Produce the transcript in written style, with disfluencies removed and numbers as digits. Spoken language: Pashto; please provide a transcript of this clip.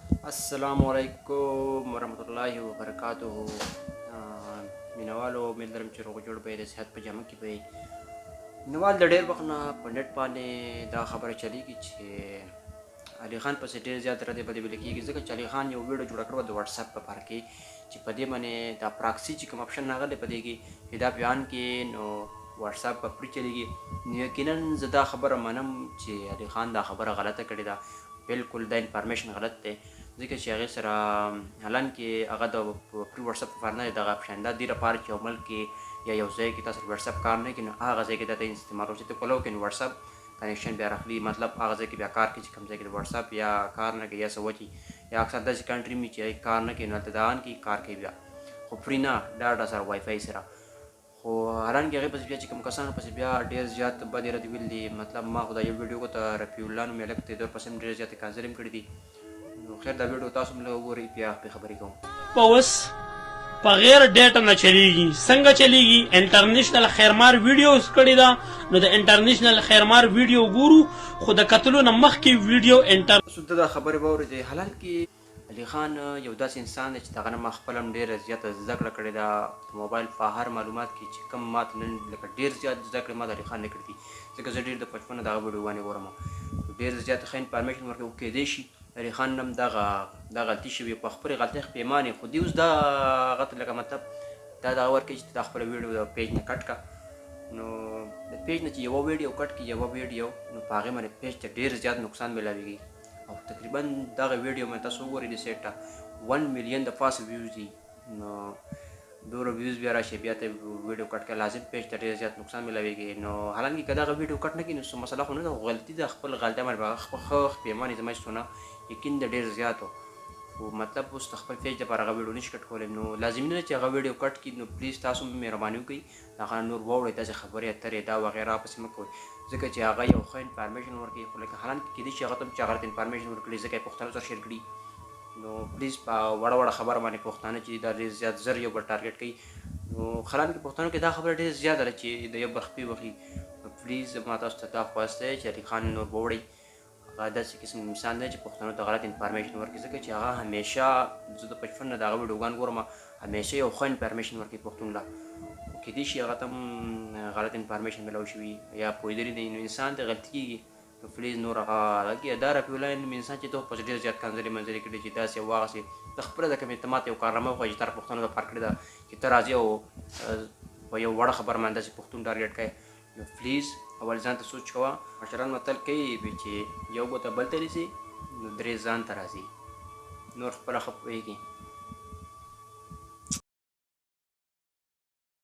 السلام علیکم ورحمت الله وبرکاته. مینوالو، امید لرم چې روغ جوړ به یې، د صحت په جامه کې به یې. مینوال، د ډېر وخت نه په نېټ باندې دا خبره چلیږي چې علي خان پسې ډېر زیات ردې بدې ویل کېږي، ځکه چې علي خان یو ویډیو جوړه کړې وه د واتساپ په باره کې چې په دې باندې دا پراکسي چې کوم اپشن راغلی په دې کې چې دا په آن کې نو واتساپ به پرې چلیږي. نو یقینا زه دا خبره منم چې علي خان دا خبره غلطه کړې ده، بالکل دا انفارمیشن غلط دی، ځکه چې هغې سره حالانکه هغه د پري واتساپ لپاره نه دی دغه اپشن، دا دې لپاره چې یو ملک کې یا یو ځای کې تاسو واتساپ کار نه کوي نو هغه ځای کې دا ته استعمال وشي، ته کولو کې نو واتساپ کنیکشن بیا راخلي، مطلب هغه ځای کې بیا کار کوي چې کوم ځای کې د واتساپ یا کار نه کوي یا څه وچي یا اکثر داسې کنټري مې چې کار نه کوي نو هلته دا آن کوي کار کوي بیا، خو فري نه، ډاټا سره وای فای سره. خو حالانکه هغې پسې بیا چې کوم کسانو پسې بیا ډېر زیات بدې ردې ویل دي، مطلب ما خو دا یو ویډیو وکته، رفیع الله نوم یې هلک دی، ده پسې هم ډېر زیاتې کنځلې هم کړې دي. نو خیر دا ویډیو تاسو هم لږ وګورئ بیا پرې خبرې کوم. په اوس په غیر ډیټا نه چلیږي، څنګه چلیږي؟ انټرنیشنل خیرمار ویډیوز کړی دا، نو د انټرنیشنل خیرمار ویډیو ګورو، خو د کتلو نه مخکې ویډیو انټر تاسو دا خبرې واورېدې. حالانکه علي خان یو داسې انسان دی چې د هغه نه ما خپله هم ډېره زیاته زده کړه کړې ده د موبایل په هر معلومات کې چې کوم ماته نن لکه ډېر زیات زده کړې ما د علي خان نه کړې دي، ځکه زه ډېر د بچپنه د هغه ویډیوګانې ګورم، ډېر زیات ښه انفارمیشن ورکوي. خو کېدای شي علي خان هم دغه دا غلطي شوې، په خپلې غلطۍ پښېمانې، خو دی اوس دا هغه ته لکه مطلب دا دغه ورکوي چې دا خپله ویډیو د پیج نه کټ کړه. نو د پیج نه چې یوه ویډیو کټ کړي یوه ویډیو، نو په هغې باندې پیج ته ډېر زیات نقصان میلاویږي. او تقریبا دغه ویډیو مې تاسو وګورئ د سیټ ته 1 میلیون د پاسه ویوز دي، نو دومره ویوز بیا راشي بیا ته ویډیو کټ کړه، لازم پیج ته ډېر زیات نقصان میلاویږي. نو حالانکه که دغه ویډیو کټ نه کړي نو څه مسله خو نه ده، خو غلطي ده، خپل غلطۍ باندې به هغه ښه پښېماني زما څونه یقین ده ډېر زیات و. خو مطلب اوس د خپل پیج دپاره هغه ویډیو نشي کټ کولی، نو لازمي نه ده چې هغه ویډیو کټ کړي. نو پلیز تاسو هم مهرباني وکړئ هغه نور واوړئ، داسې خبرې اترې دا وغیره پسې مه کوئ، ځکه چې هغه یو ښه انفارمیشن ورکوي، خو لکه حالانکه کېدای شي هغه ته هم چې غلط انفارمیشن ورکړي ځکه یې پښتنو سره شیر کړي. نو پلیز په وړه وړه خبره باندې پښتانه چې دا ډېر زیات زر یو بل ټارګېټ کوي، نو حالانکه پښتنو کې دا خبره ډېره زیاته ده چې د یو بل خپې وهي. نو پلیز ما تاسو ته دا خواست دی چې علي خان نور ووړئ، هغه داسې قسم انسان دی چې پښتنو ته غلط انفارمیشن ورکړي، ځکه چې هغه همیشه زه د بچپن نه د هغه ویډیوګان ګورم، همیشه یو ښه انفارمیشن ورکوي پښتون له. خو کېدای شي هغه ته هم غلط انفارمیشن میلاو شوي یا پوهېدلي دی، نو انسان ته غلطي کېږي. نو پلیز نور هغه دا رفیع الله نوم انسان چې ته پسې ډېر زیات کنځلې منځلې کړې چې داسې او هغسې، ته خپله د کوم اعتماد یو کارنامه وښیه چې تر پښتنو دپاره کړې ده چې ته راځې او په یو وړه خبره باندې داسې پښتون ټارګېټ کوې. نو پلیز اول ځان ته سوچ کوه. مشران متل کوي چې یو ګوته بل ته نیسي نو درې ځان ته راځي، نور خپله ښه پوهېږي.